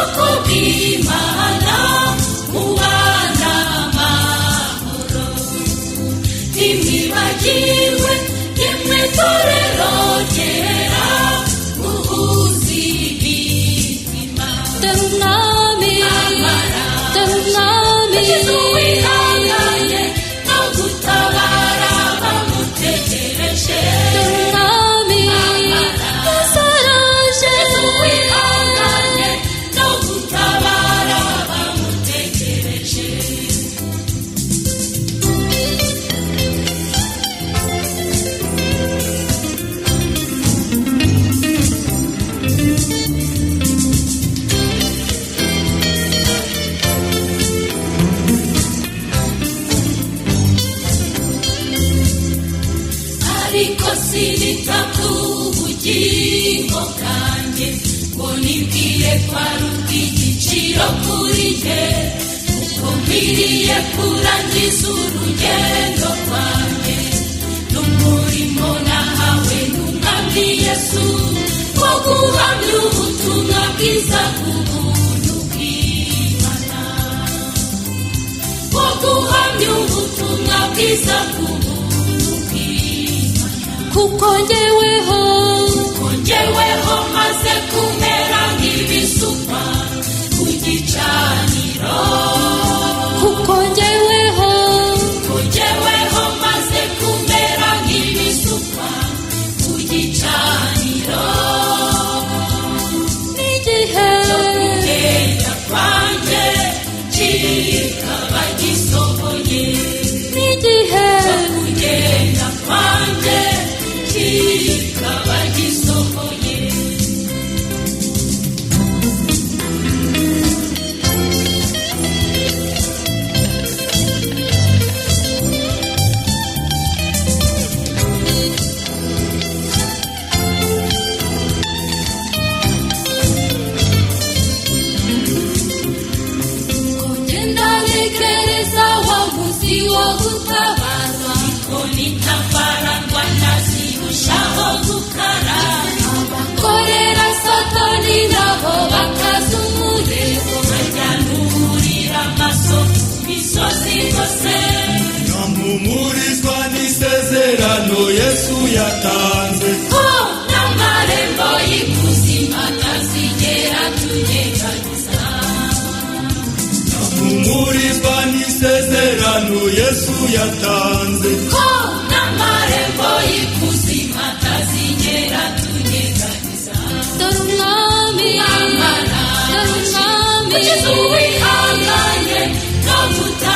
Ubwoko bw'Imana mubana amahoro. Ntimwibagirwe yemwe torero ryera, muhuze imitima. Dore Umwami, dore Umwami. Ukiza uwihanganye no gutabara bamutegereje. Dore Umwami Yesu araje. Ukiza uwihanganye no gutabara bamutegereje. Ariko sinita ku bugingo bwanjye ngo nibwire ko ari ubw'igiciro kuri jye, kuko nkwiriye kurangiza urugendo rwanjye n'umurimo nahawe n'Umwami Yesu wo guhamya ubutumwa bwiza bw'ubuntu bw'Imana, wo guhamya ubutumwa bwiza bw'ubuntu bw'Imana. Kuko njyeweho, Njyeweho maze kumera nk'ibisukwa ku gicaniro. Kuko njyeweho, Njyeweho maze kumera nk'ibisukwa ku gicaniro. N'igihe Cyo kugenda kwanjye kikaba gisohoye. N'igihe Cyo kugenda kwanjye kikaba gisohoye. Ngenda ntekereza wa munsi wo gutabarwa, Ko n'intambara ndwana zirushaho gukara, abakorera Satani nabo bakaza umurego, nkajya nurira amaso ku misozi yose. Mpumurizwa n'isezerano Yesu yatanze, Ko n'amarembo y'ikuzimu atazigera tunyeganyeza. Mpumurizwa n'isezerano Yesu yatanze, Ko n'amarembo y'ikuzimu atazigera tunyeganyeza. Dore Umwami, dore Umwami. Ukiza uwihanganye no gutabara.